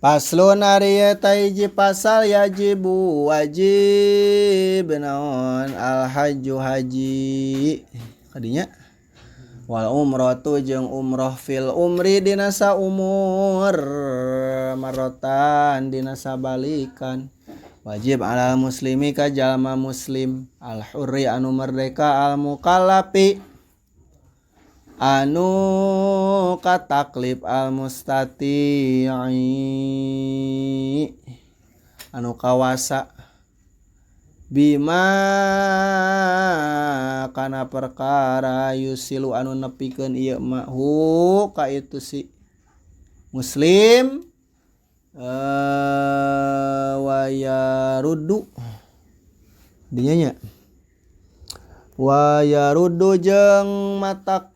Faslun ari eta hiji pasal yajibu wajib naon al hajju haji kadinya wal umratu jeung umroh fil umri dina saumur marotan dina sabalikan wajib alal muslimi ka jalma muslim al hurri anu merdeka al mukallafi anu kataklif al mustati'i anu kawasa bima kana perkara yusilu anu nepikeun ieu ma hu ka itu si muslim wayaruddu dinya nya wayaruddu jeung matak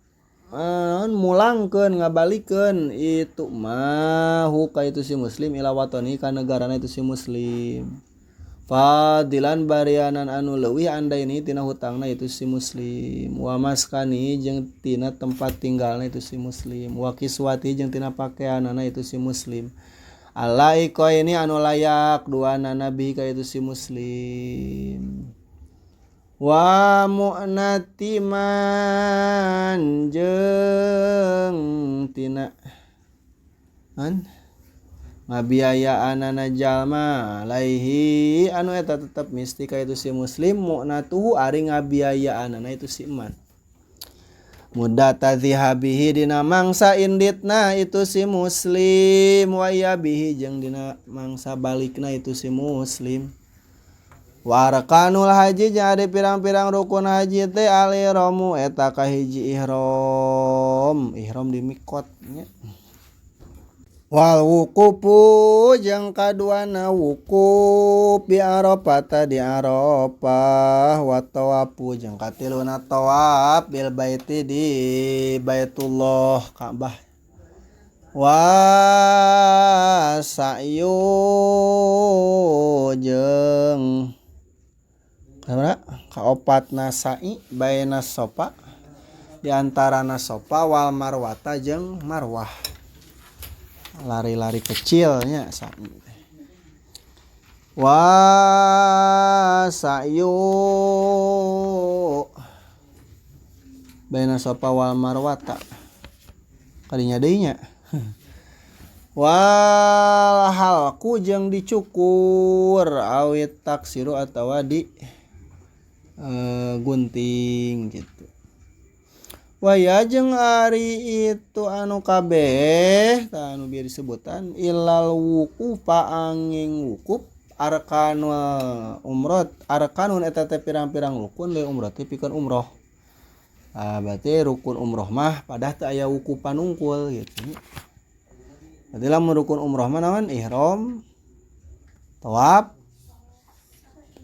mulangkeun ngabalikeun itu mah hu ka itu si muslim ila watoni ka negarana itu si muslim fadilan barianan anu leuwih andaini tina hutangna itu si muslim wa maskani jeung tina tempat tinggalna itu si muslim wa kiswati jeung tina pakeanana itu si muslim alaiko ini anu layak dua nabi ka itu si muslim wa mu'nati man jeung tina an ngabiayaanana jalma alaihi anu eta tetep misti ka itu si muslim mu'natuhu ari ngabiayaanana itu si man mudata zihabihi dina mangsa inditna itu si muslim wa yabihi jeung dina mangsa balikna itu si muslim wa arkanul haji jeung ari pirang-pirang rukun haji teh al-ihramu eta kahiji ihram ihram di mikot nya wal wuqufu jeung kaduana wukuf bi Arafah di Arafah wa tawafu jeung katiluna tawaf bil baiti di Baitullah Ka'bah wa sa'yu jeung kaopatna sa'i baina sofa di antarana sofa wal marwata jeung marwah lari-lari kecilnya sa'i wa sa'yu baina sofa wal marwata kadinya deui nya wal halqu jeung dicukur awit taksiru atawa di gunting gitu. Waya jeung ari itu anu kabeh tah anu bieu disebutan ilal wuqufa angin wukuf arkanul umroh arkanun eta teh pirang-pirang rukun leuwih umroh teh pikeun umroh. Ah berarti rukun umroh mah padah teu aya wukufan unggul gitu. Berarti lamun rukun umroh mah naon ihram tawaf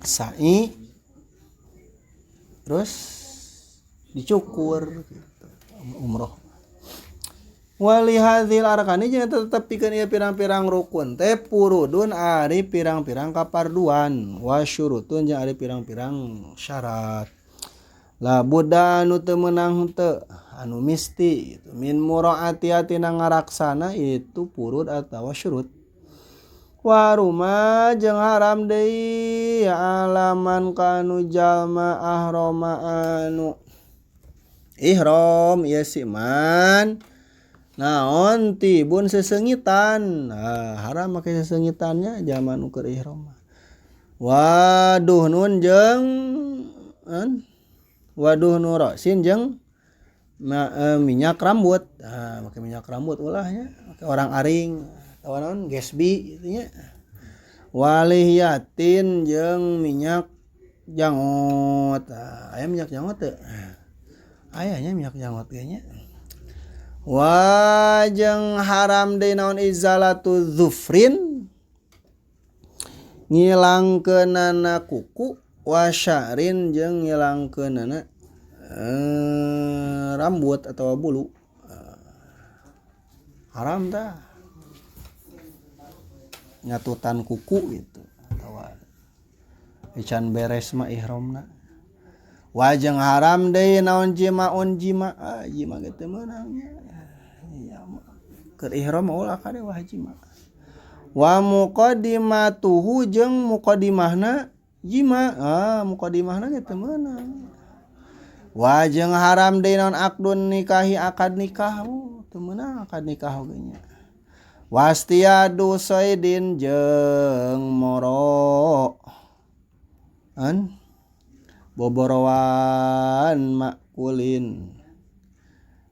sa'i terus dicukur gitu umroh. Wali hadzil arkani jeung tetep pikeun ieu pirang-pirang rukun teh purudun ari pirang-pirang kaparduan wa syurutun jeung ari pirang-pirang syarat. La budda anu teu meunang teu anu misti gitu min muraati tina ngaraksana itu purud atawa syurut. Wa ruma jeung haram deui alaman kanu jalma ahrama anu ihram ieu si man naon tibun sesengitan nah, haram make sesengitannya zaman ukur ihram. Waduh nun jeung waduh nurosin jeung minyak rambut nah, make minyak rambut ulahnya make orang aring atawa naon gesbi gitu nya. Walihiyatin jeung minyak jangot nah, aya minyak jangot teu ayahnya minyak jangot kayaknya. Wajeng haram deui naon izalatu dzufrin ngilangkeunana kuku wa sya'rin jeung ngilangkeunana rambut atau bulu haram tah nyatutan kuku gitu atawa ican beres mah ihramna. Wajeng haram deui naon jimaun jima jima ge teu meunang nya. Iya keur ihram ulah kade wah jima. Wa muqaddimatuhu jeung muqaddimahna jima. Ah, muqaddimahna ge teu meunang. Wa jeung haram deui naon akdun nikahi akad nikah. Oh, teu meunang akad nikah oge nya. Wastiadu saidin jeung moro an boborowan makulin.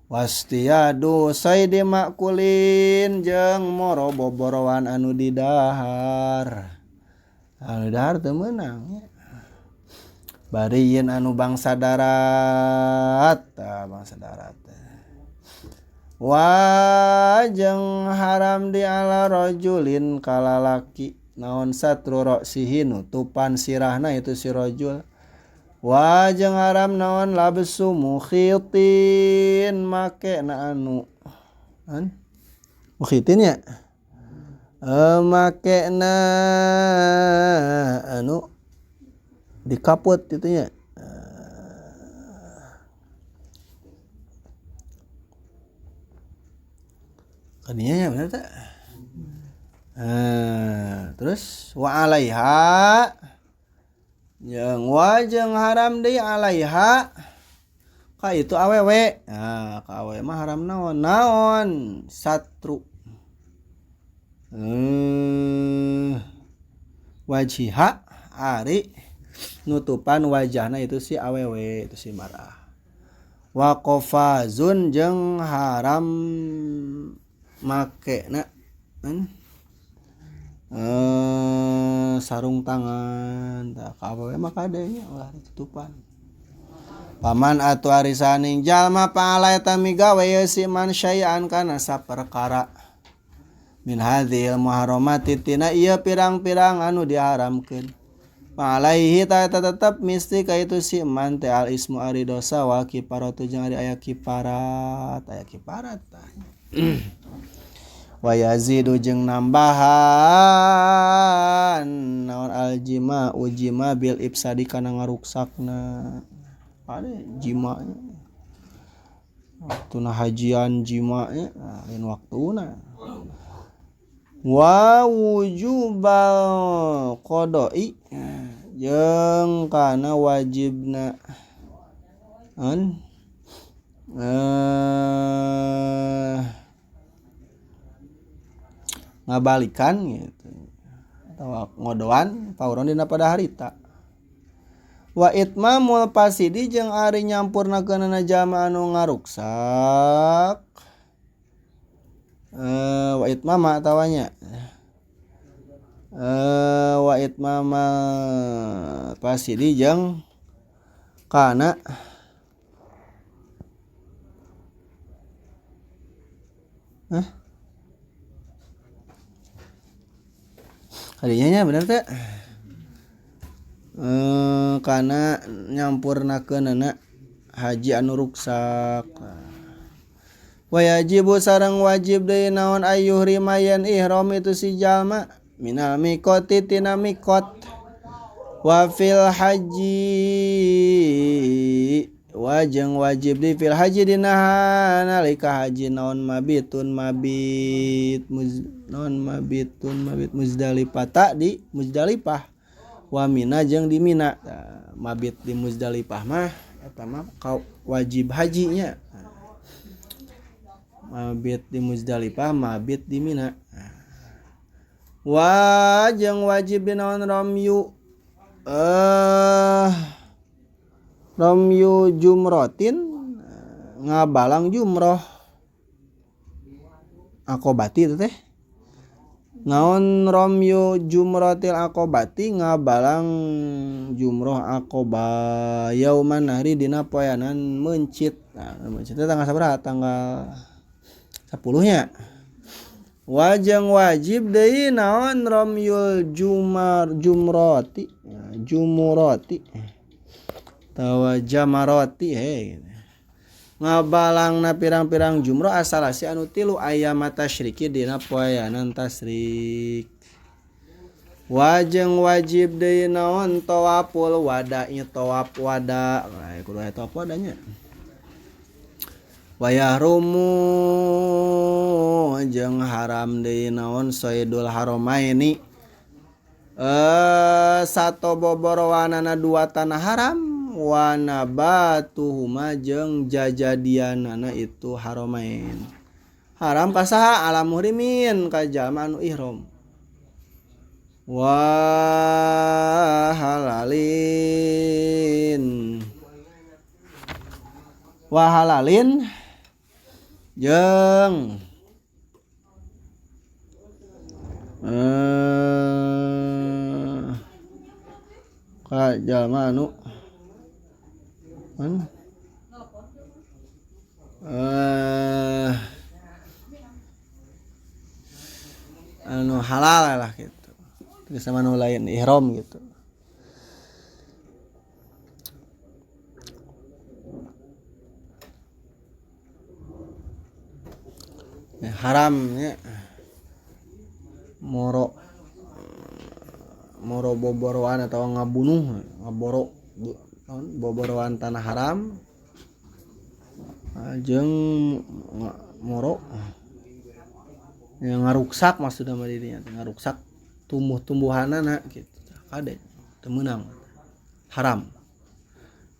Wastiadu saidi makulin jeung moro boborowan anu didahar. Anu didahar teu meunang nya. Bari yen anu bangsa darat, tah bangsa darat. Wa jeung haram di ala rajulin kalalaki naon satru ra'sihi nutupan sirahna itu si rajul. Wa jeung haram naon labsu mukhitin make na anu an mukhitin ya make na anu dikaput itu nya. Kadinya ya benar tak? Terus wa alaiha jeung wa jeung haram deui alaiha ka itu awewe. Nah, ka awewe mah haram naon? Naon satru. Wajiha ari nutupan wajahna itu si awewe, itu si marah. Wa qafazun jeung haram make na sarung tangan tah ka awewe mah kade nya ulah ditutupan. Paman atuh ari saning jalma paala eta migawe ye si man syai'an kana saperkara min hadhil muharramati tina ieu pirang-pirang anu diharamkeun. Alaihi ta eta tetep misti ka itu si man teh al ismu ari dosa wa kifaratu jeung ari aya kifarat, aya kifarat tah. Wa yazidu jeung nambahan naon aljima ujima bil ifsadi kana ngaruksakna. Ada jima nya. Waktuna hajian jima nya, lain waktuna. Wa wujubal qada'i jeung kana wajibna an ngabalikan gitu atau ngodoan pauron dina pada harita. Wa itmamul pasidi jeung ari nyampurnakeunana jalma anu ngaruksak. Wa itmama tawanya. Wa itmama pasidi jeung kana kadinya nya bener teh. Kana nyampurnakeunana haji anu ruksak. Wa yajibu sareng wajib deui naon ayyuhrima yen ihram itu si jalma minal miqati tina miqat. Wa fil haji wa jeung wajib di fil haji dina nalika haji naon mabitun mabit naon mabitun mabit Muzdalifah ta di Muzdalifah wa Mina jeung di Mina. Mabit di Muzdalifah mah eta mah wajib hajinya. Mabit di Muzdalifah, mabit di Mina. Wa jeung wajib di naon ramyu ramyu jumrotin ngabalang jumroh akobati itu teh. Naon ramyu jumrotil akobati ngabalang jumroh akoba yauman nahri dina poeanan mencit. Nah, mencit teh tanggal sabaraha? Tanggal 10 nya. Wajeng wajib deui naon ramyul jumar jumroti jumurati tawa jamarati he ngabalangna pirang-pirang jumroh asalasi anu tilu ayam tasyriki dina poeanan tasrik. Wajeng wajib deui naon tawaful wada nya tawaf wada. Nah, kudu aya tawaf wadanya. Wa yahrumu jeung haram deui naon saidul haramaini sato boborowanana dua tanah haram wa nabatuhuma jeung jajadianana itu haramain. Haram ka saha? Ala muhrimin ka jalma anu ihram. Wa halalin, wa halalin jeung ka jalma anu anu halal lah gitu, sama nu lain ihram gitu. Ya, haramnya moro moro boboroan atau ngabunuh ngaboro boboroan tanah haram jeung moro yang ngaruksak maksudna mah dirinya ngaruksak tumbuh-tumbuhanana gitu kade teu meunang haram.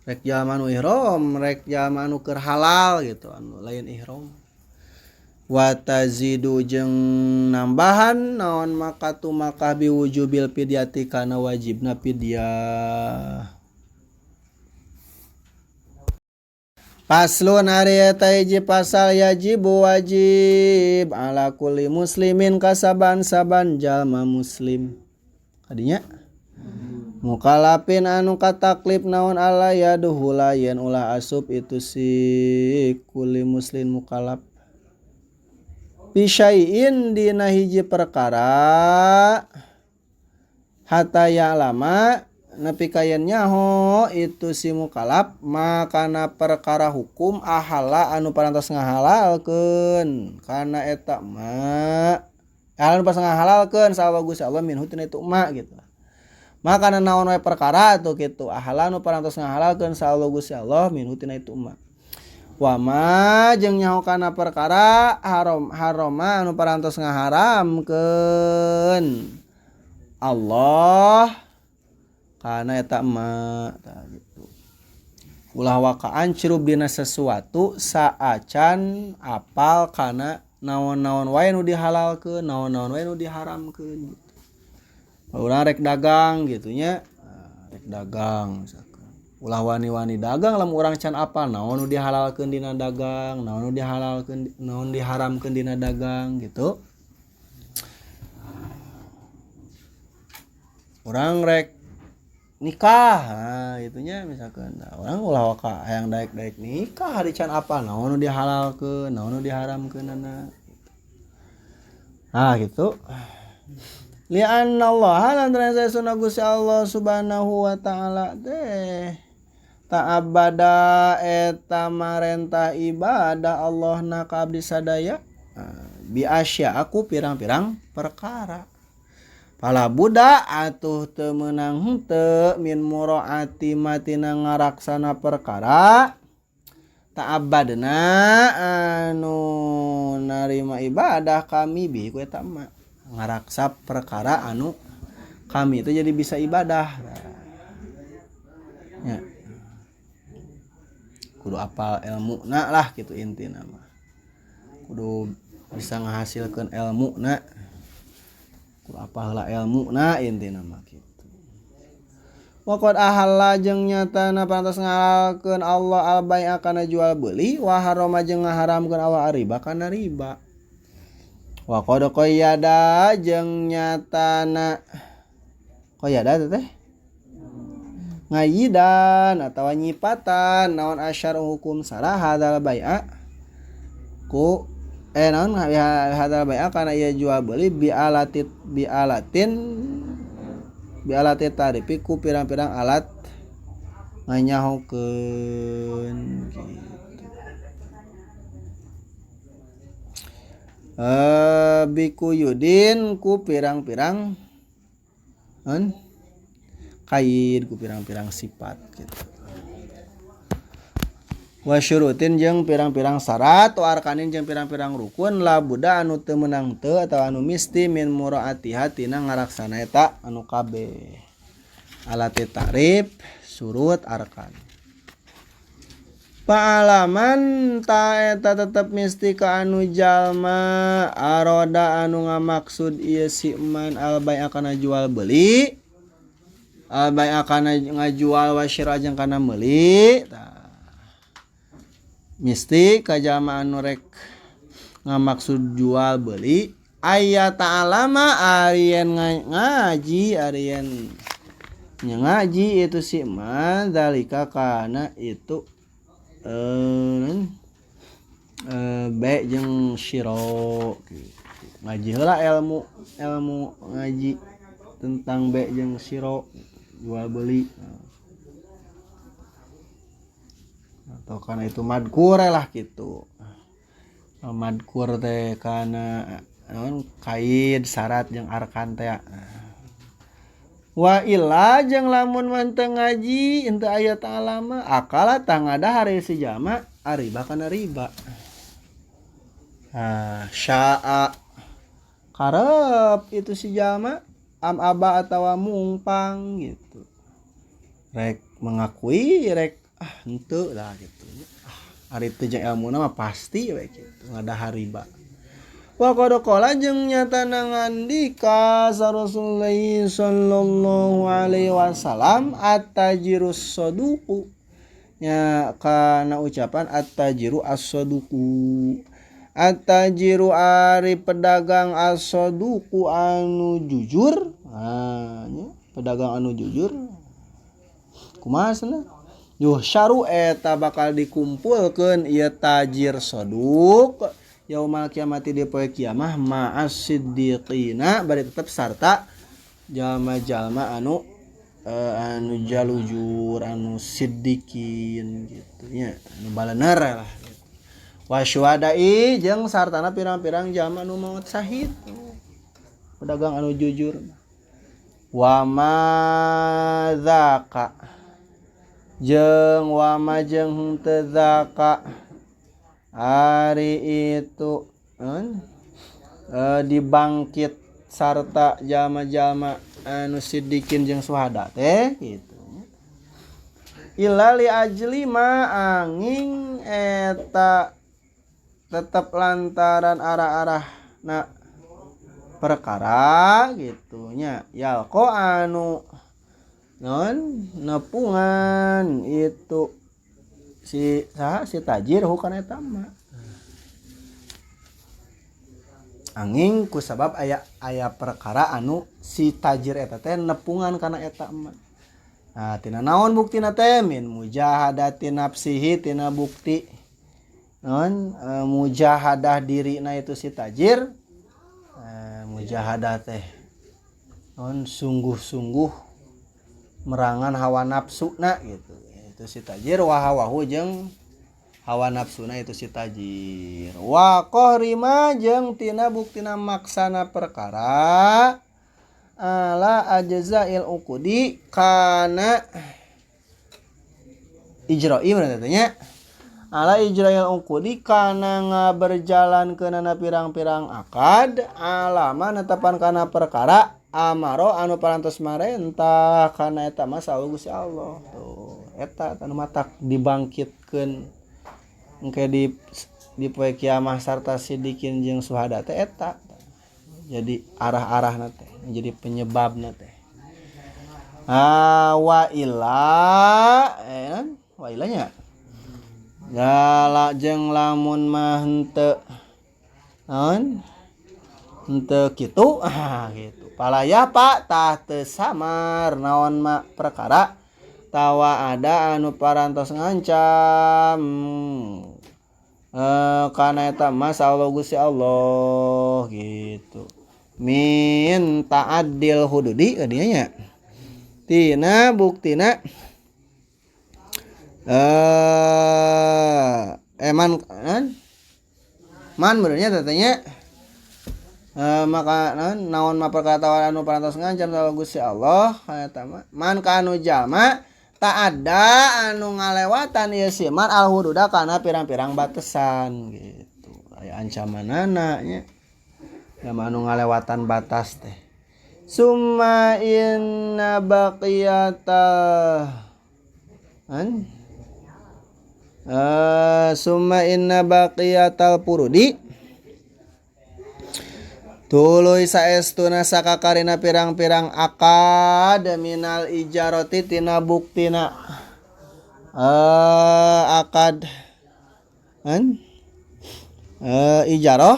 Rek jalma nu ihram rek jalma anu keur halal gitu anu lain ihram. Wa tazidu jeung nambahan naon maka tu maka biwujubil fidyati kana wajibna fidyah. Paslon ari eta hiji pasal yajibu wajib ala kulli muslimin kasaban-saban jalma muslim. Kadinya mukalafin anu kataklif naon ala yaduhula yen ulah asup itu si kulli muslim mukalaf. Bisyai'in dina hiji perkara hatta ya'lama nepi ka yen nyaho itu si mukalaf makana perkara hukum ahala anu parantos ngahalalkeun kana eta ma anu pas ngahalalkeun saha Gusti Allah minhu tina itu ma gitu. Makana naon wae perkara atuh kitu ahala anu parantos ngahalalkeun saha Gusti Allah minhu tina itu ma. Wa ma jeung nyaho kana perkara haram haroma anu parantos ngaharamkeun Allah kana eta ma tah gitu. Ulah wakaan curub dina sesuatu saacan apal kana naon-naon wae nu dihalalkeun, naon-naon wae nu diharamkeun gitu. Urang rek dagang gitu nya, rek dagang misalkan. Ulah wani-wani dagang lamun urang can apal naon nu dihalalkeun dina dagang, naon nu dihalalkeun, naon diharamkeun dina dagang gitu. Urang rek nikah, nah itunya misalkan nah, orang ulah waka hayang daek-daek nikah hari can apa naon nu dihalalkeun, naon nu diharamkeunana gitu. Nah gitu. Li'anna Allah lantaran saestuna Gusti Allah Subhanahu wa taala teh ta'abbada eta marentah ibadah Allah na ka abdi sadaya bi asya aku pirang-pirang perkara. Pala budak atuh teu meunang henteu min muraati matina ngaraksana perkara ta'abbadna anu narima ibadah kami bi ku eta mah ngaraksa perkara anu kami itu jadi bisa ibadah. Ya. Kudu apal ilmuna lah gitu intina mah. Kudu bisa ngahasilkeun ilmuna. Kudu apal heula ilmuna intina mah gitu. Wa qad ahalla jeung nyatana pantas ngahalalkeun Allah al bai'a kana jual beli wa harama jeung ngaharamkeun Allah riba kana riba. Wa qad qayyada jeung nyatana qayyada teh ngayidan atawa nyipatan naon asyar hukum sarah hadal bai'a ku naon hadal bai'a kana ieu jual beli bi alatit bi alatin bi alati tarifi ku pirang-pirang alat nganyahokeun gitu. Bikuyudin ku pirang-pirang kaid ku pirang-pirang sifat gitu. Wa syurutin jeung pirang-pirang syarat wa arkanin jeung pirang-pirang rukun la buda anu teu meunang teu atawa anu misti min muraatiha tina ngaraksana eta anu kabeh. Alat ta'rif, surut, arkan. Paalaman ta eta tetep misti ka anu jalma aroda anu ngamaksud ieu si man al bai'a kana jual beli, al bai'a kana ngajual wa syira jeung kana meuli. Tah misti ka jalma anu rek ngamaksud jual beli aya ta'alama arien ngaji, arien ngaji itu si man dalika kana itu be jeung syiro gitu. Ngaji heula ilmu ngaji tentang be jeung syiro jual beli atau karena itu madkur lah gitu. Madkur teh kana kaid syarat jeung arkan teh. Wa illa jeung lamun manteu ngaji henteu aya ta'alama akala tangada hari si jama ariba kana riba. Nah, syaa karep itu si jama am aba atawa mungpang gitu. Rek mengakui rek ah henteu lah gitu. Ah, ari teu jeung ilmuna mah pasti we kitu ngadahar riba. Wa qad qala jeung nyatana ngandika sa Rasulullah sallallahu alaihi wasallam at-tajirus saduqu nya kana ucapan at-tajiru as-saduqu at-tajiru ari pedagang as-saduqu anu jujur. Ah nya pedagang anu jujur kumaha cenah yuhsyaru eta bakal dikumpulkeun ieu tajir saduq yaumal kiamati di poe kiamah ma'as siddiqina bari tetep sarta jalma-jalma anu anu jalujur anu siddiqin gitu nya anu balener lah gitu. Wa syuhada'i jeung sartana pirang-pirang jalma anu maot syahid pedagang anu jujur. Wa ma dzaka jeung wa ma jeung henteu dzaka ari itu dibangkit sarta jalma-jalma anu siddiqin jeung suhada teh gitu. Illa li ajli ma angin eta tetep lantaran arah-arah na perkara gitu nya yalqa anu non nepungan itu si saha si tajir hukana eta mah angin ku sabab aya perkara anu si tajir eta teh nepungan kana eta mah. Nah tina naon buktina teh min mujahadati nafsihi tina bukti non mujahadah dirina itu si tajir mujahadah teh non sungguh-sungguh merangan hawa nafsuna gitu. Itu si tajir wa hawahu jeung hawa nafsuna itu si tajir. Wa qahrima jeung tina buktina maksana perkara ala ajzail uqudi kana ijra'i berarti nya ala ijra'il uqudi kana ngaberjalankeunana pirang-pirang akad alama netepan kana perkara amaro anu parantos marentah kana eta mah sawu Gusti Allah. Tuh eta anu matak dibangkitkeun engke di poe kiamah sarta sidikin jeung suhada teh eta. Jadi arah-arahna teh jadi penyebabna teh. Ah wa illa wa illanya galak jeung lamun mah henteu naon henteu kitu ah gitu. Palaya pak tah teu samar naon mah perkara tawa ada anu parantos ngancam kana eta mah Allah Gusti Allah gitu. Min ta'addil hududi ka dieu nya. Tina buktina man man benernya tatanya maka naon mah perkara anu parantos ngancam Allah Gusti Allah kana eta mah man ka anu jalma Tak ada anu ngalewatan ieu si man al hududa kana pirang-pirang batasan gitu. Aya ancamanana nya. Nya anu ngalewatan batas teh. Summa inna baqiyata an summa inna baqiyatal purudi tuluy saestuna sakakarina pirang-pirang akad minal ijarati tina buktina akad an ijarah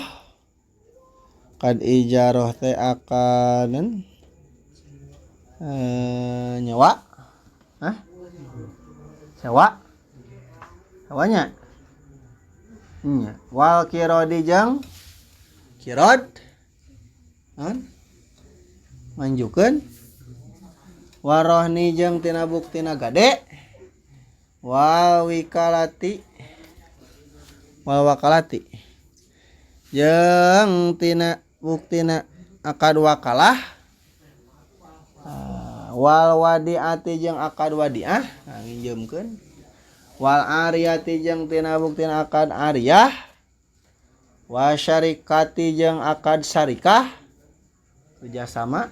kad ijarah teh akadan nyewa hah sewa sewanya nya wal kirodi jeung kirod manjukeun warohni jeung tina buktina gade wal wikalati wal wakalati jeung tina buktina akad wakalah wal wadiati jeung akad wadiah nginjeumkeun wal ariyati jeung tina buktina akad ariyah wa syarikati jeung akad syarikah kerjasama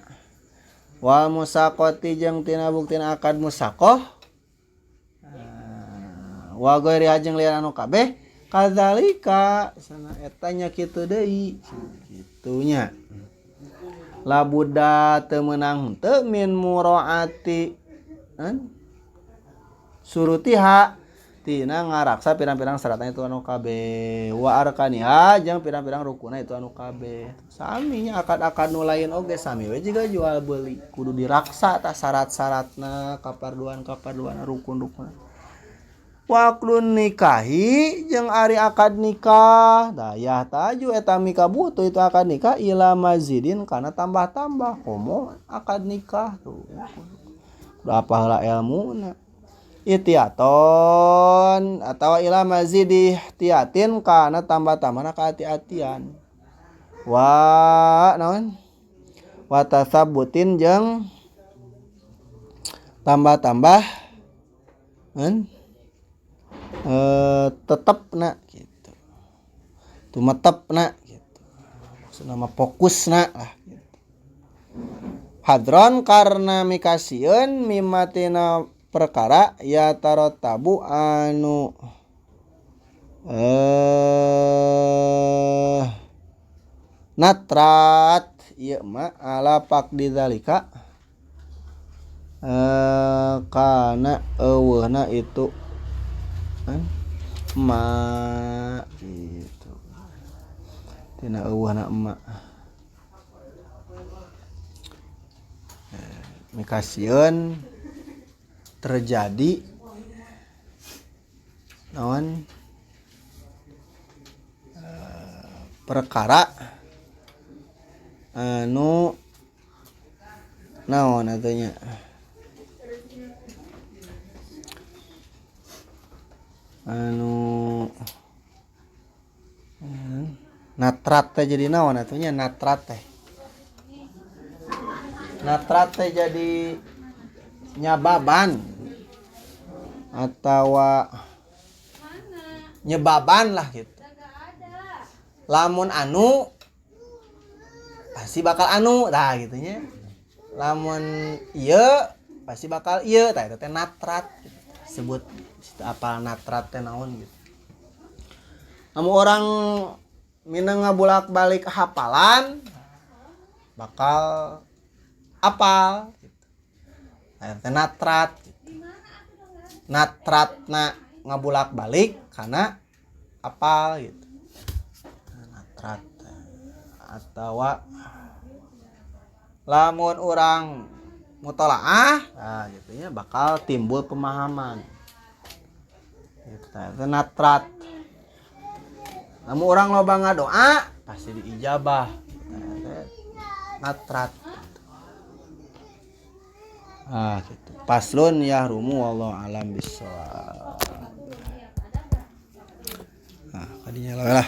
wal musaqati jeung tina buktina akad musaqah wa ghairi jeung lian anu kabeh kadzalika sana eta nya kitu deui kitunya labuda teu meunang teu min muraati surutiha tina ngaraksa pirang-pirang syaratna itu anu kabeh wa arkaniha jeung pirang-pirang rukuna itu anu kabeh sami nya akad-akad nu lain oge sami we jiga jual beli kudu diraksa tah syarat-syaratna kaparduan-kaparduan rukun-rukun wa aqlun nikahi jeung ari akad nikah dayah taju eta mika butuh itu akad nikah ila mazidin kana tambah-tambah komo akad nikah tuh kudu apa heula elmuna itiaton atau ila mazidi ihtiatin kana tambah-tambahna kaati-atian wa naon wa tasabbutin jeung tambah-tambah tetepna gitu tumetepna gitu maksudna mah fokusna lah gitu hadron karena mikasieun mimatina perkara ya tarotabu anu natrat ieu mah ala faqdi zalika kana eueuhna itu ma gitu tina eueuhna emak mikasieun terjadi naon perkara anu naon atunya anu natrat teh jadi naon atunya natrat teh jadi nyababan atau nyebaban lah gitu. Lamun anu pasti bakal anu tah gitunya. Lamun ieu pasti bakal ieu tah eta teh natrat gitu. Sebut apal natrat teh naon gitu. Lamun orang minang ngabulak-balik hafalan bakal apal gitu. Teh natrat gitu. Natratna ngabulak-balik karena apal gitu. Natrat atawa lamun urang mutolaah nah gitunya bakal timbul pemahaman. Gitu teh natrat. Lamun urang loba ngadoa pasti diijabah. Natrat. Ah gitu. Paslon yahrumu wallahu alam bissawab. Nah, kadinya lah.